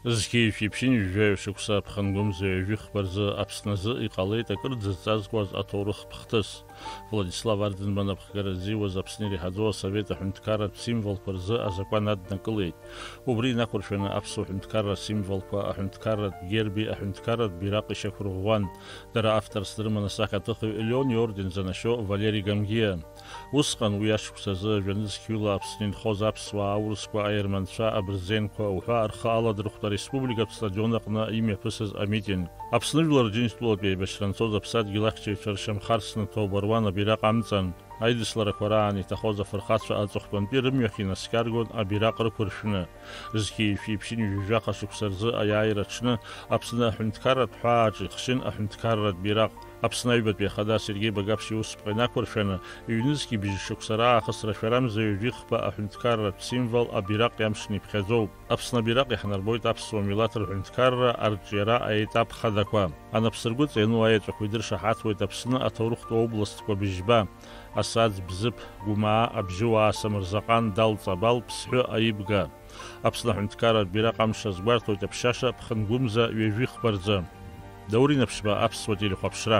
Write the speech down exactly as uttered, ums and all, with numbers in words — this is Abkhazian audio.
Зқьи жәшәи ԥшьынҩажәи жәаҩа шықәса аԥхынгәымза ҩажәихԥа рзы Аԥсны азы иҟалеит акыр дзыҵазкуаз аҭоурыхтә хҭыс. Владислав Арӡынба анапхгара ззиуаз Аԥсны иреиҳаӡоу асовет аҳәынҭқарратә символқәа рзы азакәан аднакылеит. Убри инақәыршәаны аԥсуа ҳәынҭқарра асимволқәа, аҳәынҭқарратә герби аҳәынҭқарратә бираҟи шьақәырӷәӷәан. Дара авторс дрыман асахьаҭыхҩы Леон иорден занашьоу Валери Гамгиа. Усҟан уи ашықәс азы жәанызқьҩыла Аԥсны инхоз аԥсуаа, аурысқәа, аерманцәа, абырзенқәа уҳәа рхы аладырхәт ареспубликатә стадион аҟны имҩаԥысыз амитинг. Аԥсны Жәлар Џьынџьтәылатә еибашьра анцоз аԥсадгьыл ахьчаҩцәа ршьамхы арсны ҭоуба руан абираҟ амҵан. Аидысларақәа раан иҭахоз афырхацәа аҵыхәтәантәи рымҩахь инаскьаргон абираҟ рықәыршәны. Зқьи жәшәи ԥшьынҩажәи жәаха шықәса рзы аиааира аҽны Аԥсны аҳәынҭқарратә ҳәааҿ ихшьын аҳәынҭқарратә бираҟ. Аԥсны Аҩбатәи Ахада Сергеи Багаԥшь иусԥҟа инақәыршәаны, ҩнызқьи бжьшықәса раахыс рашәарамза ҩажәихԥа аҳәынҭқарратә символ абираҟ иамшны иԥхьаӡоуп. Аԥсны абираҟ иаҳнарбоит аԥсуа милаҭ рҳәынҭқарра арҿиара аетап хадақәа. Анапсыргәыҵа иану аеҵәақәа идыршаҳаҭуеит Аԥсны аҭоурыхтә областқәа быжьба: Асаӡ, Бзыԥ, Гәымаа, Абжьыуаа, Самырзаҟан, Дал, Ҵабал, Ԥсҳәы, Аибга. Аԥсны аҳәынҭқарратә бираҟ амш азгәарҭоит аԥшьаша ԥхынгәымза ҩажәихԥа рзы. Даур Инаԥшьба, аԥсуа телехәаԥшра.